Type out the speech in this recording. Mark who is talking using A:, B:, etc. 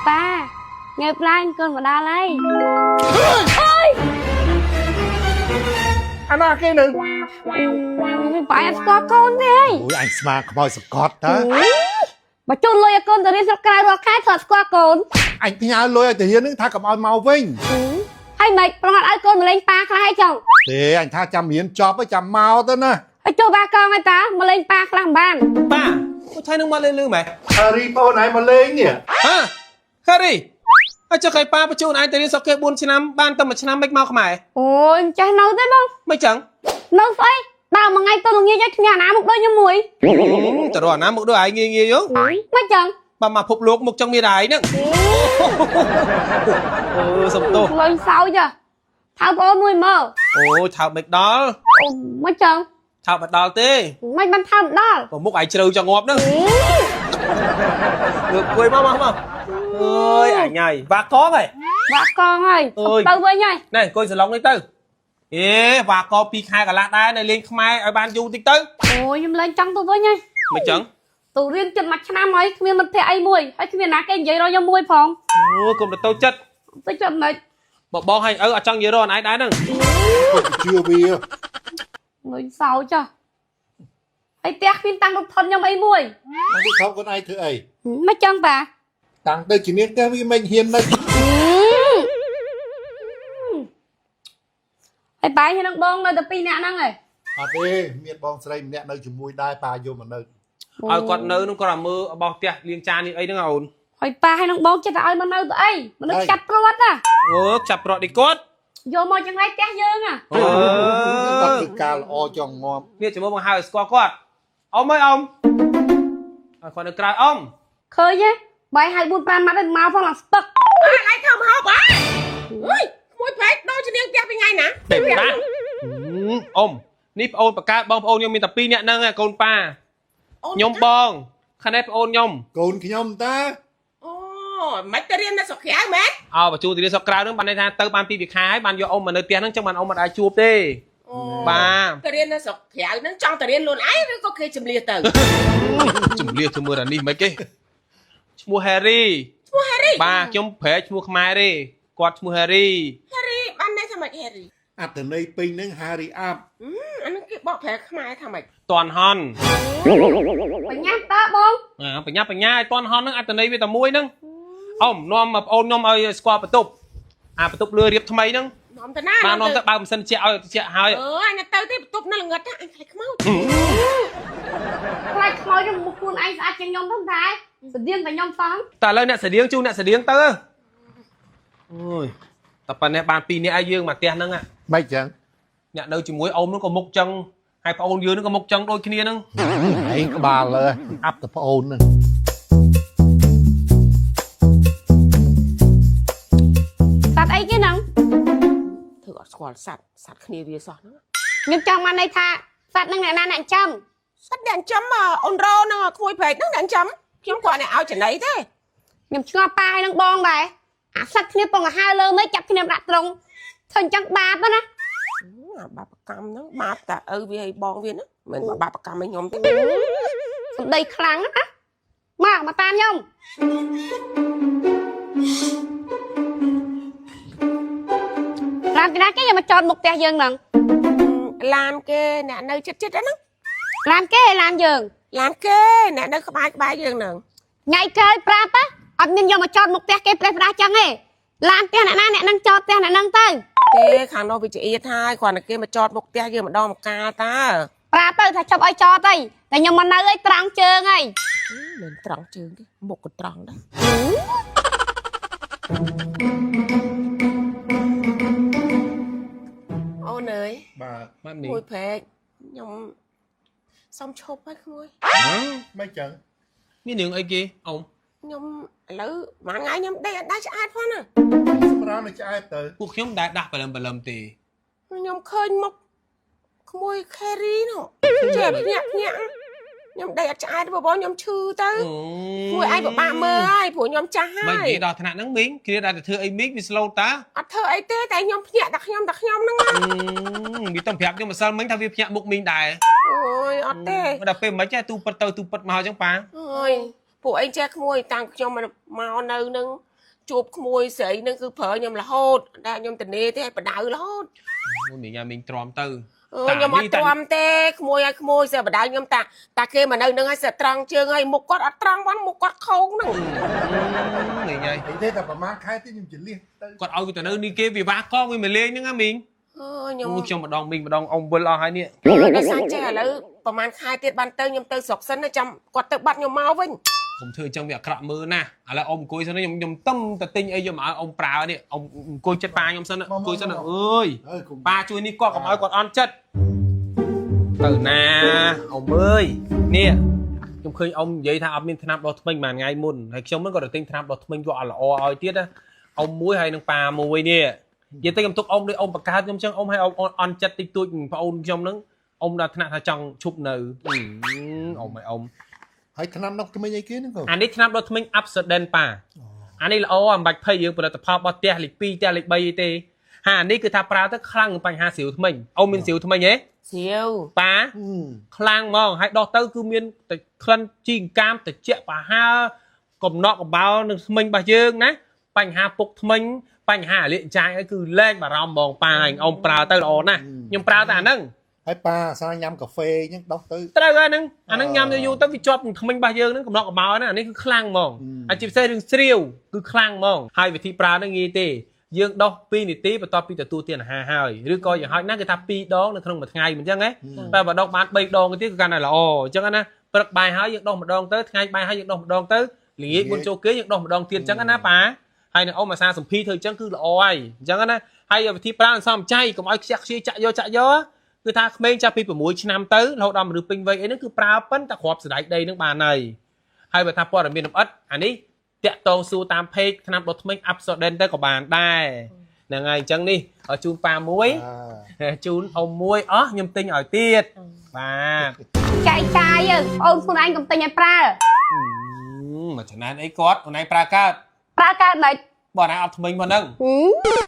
A: ប៉ាងើបឡើងកូនមកដល់ហើយអើយ
B: អាណាគេនៅ
A: ប៉ាអត់ស្គាល់កូនទេហី
B: អូយអញស្មាខ្មោចសកត់តើ
A: បើជូនលុយឲ្យកូនទៅរៀនស្រុកក្រៅរាល់ខែធ្លាប់ស្គាល់កូន
B: អញផ្ញើលុយឲ្យទៅរៀននឹងថាកុំឲ្យមកវិញ
A: ហើយមិនប្រងអត់ឲ្យកូនមកលេងប៉ាខ្លះហើយចង់
B: ទេអញថាចាំរៀនចប់ហើយចាំមកទៅណា
A: ហើយចូលបាកងហើយតាមកលេងប៉ាខ្លះមិនបាន
C: ប៉ាអូថៃនឹងមកលេងលឺម៉េច
B: ហារីបងឯងមកលេងនេះ
C: ហាហារីហើយចុះកៃប៉ាបញ្ជូនឯងទៅរៀនស្រុកគេ4ឆ្នាំបានតែ1ឆ្នាំមិនមកខ្មែរ
A: អូយចេះនៅទេបង
C: មិនចឹង
A: នៅស្អីដើរមួយថ្ងៃទៅល្ងាចឲ្យឈ្នះណាមុខដូចខ្ញុំមួយ
C: ទៅរកអាណាមុខដូចឯងងាយងាយយោ
A: មិនចឹង
C: បើមកភពលោកមុខចឹងមានតែឯងហ្នឹងអូសុំទោស
A: លេងសើចថើបអូនមួយមើល
C: អូថើបមិនដល់
A: អូមិនចឹង
C: ថើបមិនដល់ទេ
A: មិនបានថើបដល់
C: បើមុខឯងជ្រៅចង់ងាប់ហ្នឹងងើបអង្គុយមកមកមកអើយអញហើយវ៉ាកងហ៎
A: វ៉ាកងហើយ
C: អើយ
A: ទៅវិញហើយ
C: ណែអង្គុយសាឡុងនេះទៅអេវ៉ាក2ខែកន្លះដែរនៅលេងខ្មែរឲ្យបានយូរតិចទៅ
A: អូយខ្ញុំលេងចង់ទៅវិញហើយ
C: មិនចឹង
A: ទៅរៀនចិត្តមួយឆ្នាំហើយគ្មានមិត្តភក្តិអីមួយហើយគ្មានណាគេនិយាយរកខ្ញុំមួយផង
C: អូកុំទៅតូចចិត្ត
A: ទៅចិត្តមិន
C: បបងឲ្យឪអត់ចង់និយាយរកអនឯងដែរហ្នឹង
B: គាត់ជឿវា
A: លេងសើចចាហើយផ្ទះគ្មានតាំងរូបថតខ្ញុំអីមួយ
B: អញថតខ្លួនឯងធ្វើអី
A: មិនចឹងប៉ា
B: តាំងទៅជានាងផ្ទះវាមិនហ៊ាននៅ
A: ហើយបាយនឹងបងនៅតែពីរនាក់ហ្នឹងឯង
B: អត់ទេមានបងស្រីម្នាក់នៅជាមួយដែរប៉ាយកមកនៅ
C: ឲ្យគាត់នៅនឹងគាត់ឲ្យមើលរបស់ផ្ទះលាងចាននេះអីហ្នឹងអូន
A: ហើយប៉ាហើយនឹងបងចិត្តតែឲ្យមកនៅទៅអីមនុស្សចាប់ព្រាត់ណា
C: អូចាប់ប្រត់នេះគាត់
A: យកមកចង្រៃផ្ទះយើងណា
C: អឺ
B: គាត់ធ្វើការល្អចង់ងាប់
C: នេះជាមួយបង្ហើឲ្យស្គាល់គាត់អ៊ំអើយអ៊ំឲ្យគាត់នៅក្រៅអ៊ំ
A: ឃើញទេបាយហើយ4 5ម៉ាត់ឯងមកផងឡើងស្ពឹក
D: អាឡៃធ្វើមហោបអើយមួយប្រែកដល់ជានាងផ្ទះពីថ្ងៃណា
C: ទេតាអ៊ំនេះប្អូនបកើតបងប្អូនខ្ញុំមានតែ2នាក់ហ្នឹងឯងកូនប៉ាខ្ញុំបងខាងនេះប្អូនខ្ញុំ
B: កូនខ្ញុំតា
D: អូមិនទៅរៀននៅស្រុកក្រៅមែន
C: អោបញ្ជូនទៅរៀនស្រុកក្រៅហ្នឹងបានន័យថាទៅបានពីវិខាហើយបានយកអ៊ំមកនៅផ្ទះហ្នឹងចឹងបានអ៊ំមិនអាចជួបទេបាទ
D: ទៅរៀននៅស្រុកក្រៅហ្នឹងចង់ទៅរៀនខ្លួនឯងឬក៏គេជំលះទៅ
C: ជំលៀសធ្វើមើលអានេះមិនគេឈ្មោះ Harry
D: ឈ្មោះ Harry
C: បាទខ្ញុំប្រែឈ្មោះខ្មែរទេគាត់ឈ្មោះ Harry
D: Harry បានន័យថាម៉េច Harry
B: អត្តន័យពេញនឹង Harry up
D: អាហ្នឹងគេបកប្រែខ្មែរថាម៉េច
C: តនហន
A: បញ្ញាតើបង
C: អាបញ្ញាបញ្ញាឲ្យតនហនហ្នឹងអត្តន័យវាតែមួយហ្នឹងអ៊ំនាំមកប្អូនខ្ញុំឲ្យស្គាល់បន្ទប់អាបន្ទប់លឿរៀបថ្មីហ្នឹង
D: នាំទៅណា
C: បាទនាំទៅបើកម៉ាស៊ីនជែកឲ្យជែកហើយ
D: អឺអញទៅទេបន្ទប់នៅល្ងិតអញខ្លាចខ្មោច
A: ខ្លាចខ្មោចខ្ញុំមុខខ្លួនឯងស្អាតជាងខ្ញុំផងតែស្តៀងតែខ្ញុំផង
C: តែឥឡូវអ្នកស្តៀងជូនអ្នកស្តៀងទៅអូយតែប៉ុណ្ណេះបានពីរនាក់ឲ្យយើងមកផ្ទះហ្នឹង
B: មិនចឹង
C: អ្នកនៅជាមួយអ៊ំហ្នឹងក៏មុខចឹងហើយប្អូនយើងហ្នឹងក៏មុខចឹងដូចគ្នាហ្នឹង
B: ឯងក្បាលលើអាប់ទៅប្អូនហ្នឹង
A: សត្វអីគេហ្នឹង
D: ធ្វើអត់ស្គាល់សត្វសត្វគ្នាវាសោះហ្នឹង
A: ខ្ញុំចង់បានន័យថាសត្វហ្នឹងអ្នកណាអ្នកចាំ
D: សត្វអ្នកចំអូនរ៉ូហ្នឹងក្មួយប្រែកហ្នឹងអ្នកចំខ្ញុំគាត់អ្នកឲ្យចំណីទេ
A: ខ្ញុំឆ្ងល់ប៉ាហើយនឹងបងដែរអាសត្វគ្នាពងឲ្យហើលើមេឃចាប់គ្នាដាក់ត្រង់ធ្វើអញ្ចឹងបាបណា
D: អាបាបកម្មហ្នឹងបាបតាឪវាឲ្យបងវាហ្នឹងមិនបាបកម្មឲ្យខ្ញុំទេ
A: សម្ដីខ្លាំងណាមកមកតាមខ្ញុំតាមពីណាគេយកមកចតមុខផ្ទះយើងហ្នឹង
D: ឡានគេអ្នកនៅចិត្តចិត្តហ្នឹង
A: ឡានគេឡានយើង
D: ឡានគេអ្នកនៅក្បែរក្បែរយើងហ្នឹង
A: ថ្ងៃក្រោយប្រាប់ណាអត់មានយកមកចតមុខផ្ទះគេប្រេះផ្ដាស់ចឹងទេឡានផ្ទះអ្នកណាអ្នកហ្នឹងចតផ្ទះអ្នកហ្នឹងទៅ
D: ទេខាងនោះវាជាអៀតហើយគ្រាន់តែគេមកចតមុខផ្ទះយើងម្ដងម្កាលតើ
A: ប្រាប់ទៅថាជប់ឲ្យចតទៅតែខ្ញុំមកនៅអីត្រង់ជើងហើយ
D: មិនត្រង់ជើងទេមុខក៏ត្រង់ដែរអូនអើយ
B: បាទ
C: បាទនេះ
D: មួយព្រែកខ្ញុំសុំឈប់ហើយក្មួយ
B: មិនចឹង
C: មានរឿងអីគេអ៊ំ
D: ខ្ញុំឥឡូវមួយថ្ងៃខ្ញុំដេកអត់ដែរឆ្អែតផងណា
B: សម្រាប់នៅឆ្អែតទៅ
C: ពួកខ្ញុំមិនដែលដាស់បលឹមបលឹមទេ
D: ខ្ញុំឃើញមុខក្មួយខេរីនោះចេះភ្ញាក់ភ្ញាក់ខ្ញុំដេកអត់ឆ្អែតបងខ្ញុំឈឺទៅ មួយឯងពិបាកមើលហើយព្រោះខ្ញុំចាស់
C: មិន
D: ហើយ
C: និយាយដល់ថ្នាក់ហ្នឹងមីងគ្នាដែលទៅធ្វើអីមីងវា slow តា
D: អត់ធ្វើអីទេតែខ្ញុំភ្ញាក់តែខ្ញុំតែខ្ញុំហ្នឹងណា
C: វាតំប្រាប់ខ្ញុំម្សិលមិញថាវាភ្ញាក់មុខមីងដែរ
D: អូយអត់ទេ
C: ដល់ពេលមិនចេះទូពិតទៅទូពិតមកអញ្ចឹងប៉ា
D: អូយពួកឯងចេះក្មួយតាំងខ្ញុំមកនៅនឹង ជួបក្មួយស្រីនឹងគឺប្រើខ្ញុំរហូតតែខ្ញុំតនេទេឲ្យបដៅរហូត
C: មីងញ៉ាមីងទ្រាំទៅ
D: អឺខ្ញុំអត់ទ្រាំទេក្មួយឲ្យក្មួយស្រីបដៅខ្ញុំតាតាគេមកនៅនឹងឲ្យស្រីត្រង់ជើងឲ្យមុខគាត់អត់ត្រង់ផងមុខគាត់ខោងហ្នឹង
C: មីងហើយ
B: អីទេតែប្រហែលខែទេខ្ញុំជលៀសទៅ
C: គាត់ឲ្យគេទៅនៅនេះគេវិវាកងវាមកលេងហ្នឹងណាមីង
D: អឺខ្ញុំ
C: អូខ្ញុំម្ដងមីងម្ដងអ៊ំវិលអស់ហើយនេះ
D: ដោយសារចេះឥឡូវប្រហែលខែទៀតបានទៅខ្ញុំទៅស្រុកសិនណាចាំគាត់ទៅបាត់ខ្ញុំមកវិញ
C: កុំធ្វើអញ្ចឹងវាអាក្រក់មើលណាស់ឥឡូវអ៊ំអង្គុយសិនខ្ញុំខ្ញុំទឹមទៅទិញអីយកមកឲ្យអ៊ំប្រើនេះអ៊ំអង្គុយចិត្តប៉ាខ្ញុំសិនអង្គុយសិនអើយ
B: អើយគុំ
C: ប៉ាជួយនេះគាត់កុំឲ្យគាត់អន់ចិត្តទៅណាអ៊ំអើយនេះខ្ញុំឃើញអ៊ំនិយាយថាអត់មានថ្នាំដុសធ្មេញមួយថ្ងៃមុនហើយខ្ញុំហ្នឹងក៏ទៅទិញថ្នាំដុសធ្មេញយកឲ្យល្អឲ្យទៀតណាអ៊ំមួយហើយនឹងប៉ាមួយនេះនិយាយទៅខ្ញុំទុកអ៊ំដូចអ៊ំបង្កើតខ្ញុំចឹងអ៊ំឲ្យអ៊ំអន់ចិត្តតិចតួចប្អូនខ្ញុំហ្នឹងអ៊ំដល់ថ្នាក់ថាចង់ឈប់នៅអ៊ំឲ្យអ៊ំ
B: ហើយថ្នាំដុសធ្មេញអីគេហ្នឹងកូន
C: អានេះថ្នាំដុសធ្មេញ Absodent ប៉ាអានេះល្អអំបាច់ភ័យយើងផលិតផលរបស់ផ្ទះលេខ2ផ្ទះលេខ3អីទេហាអានេះគឺថាប្រើទៅខ្លាំងនឹងបញ្ហាស្រាវធ្មេញអូមានស្រាវធ្មេញទេ
D: ស្រាវ
C: ប៉ាខ្លាំងហ្មងហើយដោះទៅគឺមានតែក្លិនជីងកាមតិចប្រហើកំណកកំបោនឹងធ្មេញរបស់យើងណាបញ្ហាពុកធ្មេញបញ្ហាអាលៀកចាយអីគឺលែងបារម្ភហ្មងប៉ាឯងអ៊ំប្រើទៅល្អណាស់ខ្ញុំប្រើតែអាហ្នឹង
B: ហើយប៉ាអាសាញ៉ាំកាហ្វេអញ្ចឹងដោះទៅ
C: ត្រូវហើយហ្នឹងអាហ្នឹងញ៉ាំយូរៗទៅវាជាប់នឹងធ្មេញរបស់យើងហ្នឹងកំណកកំបោហ្នឹងអានេះគឺខ្លាំងហ្មងអាជាពិសេសរឿងស្រាវគឺខ្លាំងហ្មងហើយវិធីប្រើហ្នឹងងាយទេយើងដោះ2នាទីបន្ទាប់ពីទទួលទានអាហារហើយឬក៏យ៉ាងហោចណាស់គឺថា2ដងនៅក្នុងមួយថ្ងៃមិនអញ្ចឹងហ៎តែបើដោះបាន3ដងទៀតគឺកាន់តែល្អអញ្ចឹងណាព្រឹកបាយហើយយើងដោះម្ដងទៅថ្ងៃបាយហើយយើងដោះម្ដងទៅល្ងាចមុនចូលគេងយើងដោះម្ដងទៀតអញ្ចឹងណាប៉ាហើយនឹងអ៊ំអាសាសម្ភីធ្វើអញ្ចឹងគឺល្អហើយអញ្ចឹងណាហើយវិធីប្រើអន្សំចៃកុំឲ្យខ្ជះខ្ជាយចាក់យកចាក់យកគឺថាក្មេងចាប់ពី6ឆ្នាំទៅរហូតដល់មនុស្សពេញវ័យអីហ្នឹងគឺប្រើប៉ុនតែគ្រាប់សណ្ដែកដីហ្នឹងបានហើយហើយបើថាព័ត៌មានលម្អិតអានេះតាក់តងសួរតាម page ថ្នាំដុសធ្មេញ Absodent ទៅក៏បានដែរហ្នឹងហើយអញ្ចឹងនេះជូនប៉ាមួយជូនអ៊ំមួយអស់ខ្ញុំទិញឲ្យទៀតបាទ
A: ចែកចាយយើងអូនខ្លួនឯងកំទិញឲ្យប្រើ
C: មកចំណែនអីគាត់អូនឯងប្រើកើត
A: ប្រើកើតមិន
C: បើអូនឯងអត់ធ្មេញមកហ្នឹង
A: ហឹម